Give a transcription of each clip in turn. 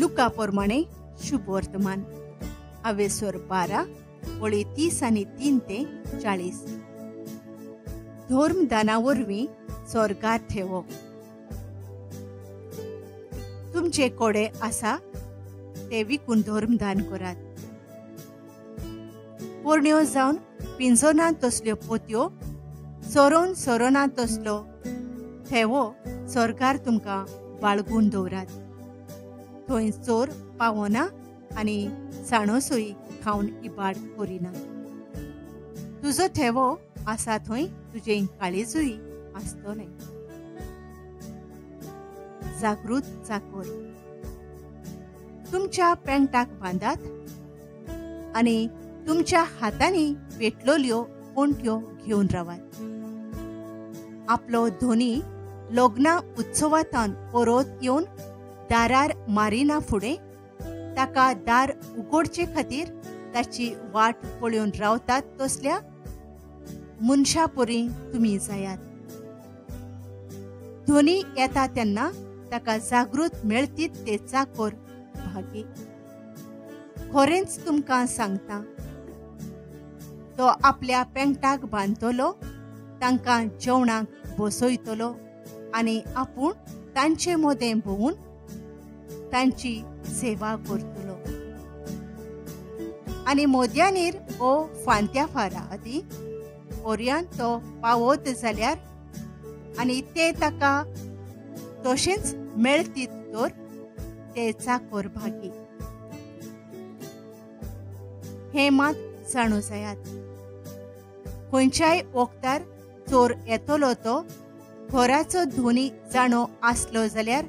लुका प्रमाणे शुभवर्तमान आवेसर 12 वळी 30 आनी 3 ते 40. धर्मदाना वरवीं स्वर्गार ठेवो. तुमचे कोडे आसा ते विकून धर्मदान करात. पोरण्यो जावन पिंजोना तसल्यो पोत्यो सरोन सरोना तसलो ठेवो स्वर्गार तुमकां बाळगून दवरात. थंय चोर पावना आनी साणोसूय खावन इबाड करिना. तुजो ठेवो आसा थंय तुजें काळीजूय आसतलें. जागृत चाकोर. तुमच्या पेंटाक बांदात आनी तुमच्या हातांनी पेटलोल्यो पोंट्यो घेवन रावात. आपलो धोनी लग्ना उत्सवांत परत येवन दारार मारिना फुडें ताका दार उगडचे खातीर ताची वाट पळोवन रावतात तसल्या मनशा परी तुमी जायात. धोनी येता तेन्ना ताका जागृत मेळतीत ते चाकोर भागी. खरेंच तुमकां सांगता, तो आपल्या पेंटाक बांदतलो, तांकां जेवणाक बसयतलो आनी आपूण तांचे मदें भोंवून तांची सेवा करतलो. आनी मोद्यानीर ओ फांत्या फारा आदी ओरयान तो पावत जाल्यार आनी ते ताका तशेंच मेळतीत तर ते चाकोर भागी. हें मात जाणू जायात, खंयच्याय वखदार चोर येतलो तो घराचो धोनी जाणो आसलो जाल्यार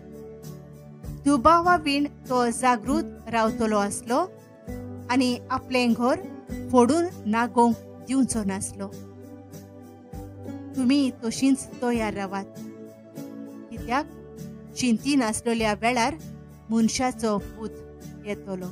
दुबावा वीण तो जागृत रावतलो आसलो आनी आपलें घर फोडून नागोवंक दिवचो नासलो. तुमी तशींच तयार रावात, कित्याक चिंती नासलेल्या वेळार मनशाचो पूत येतलो.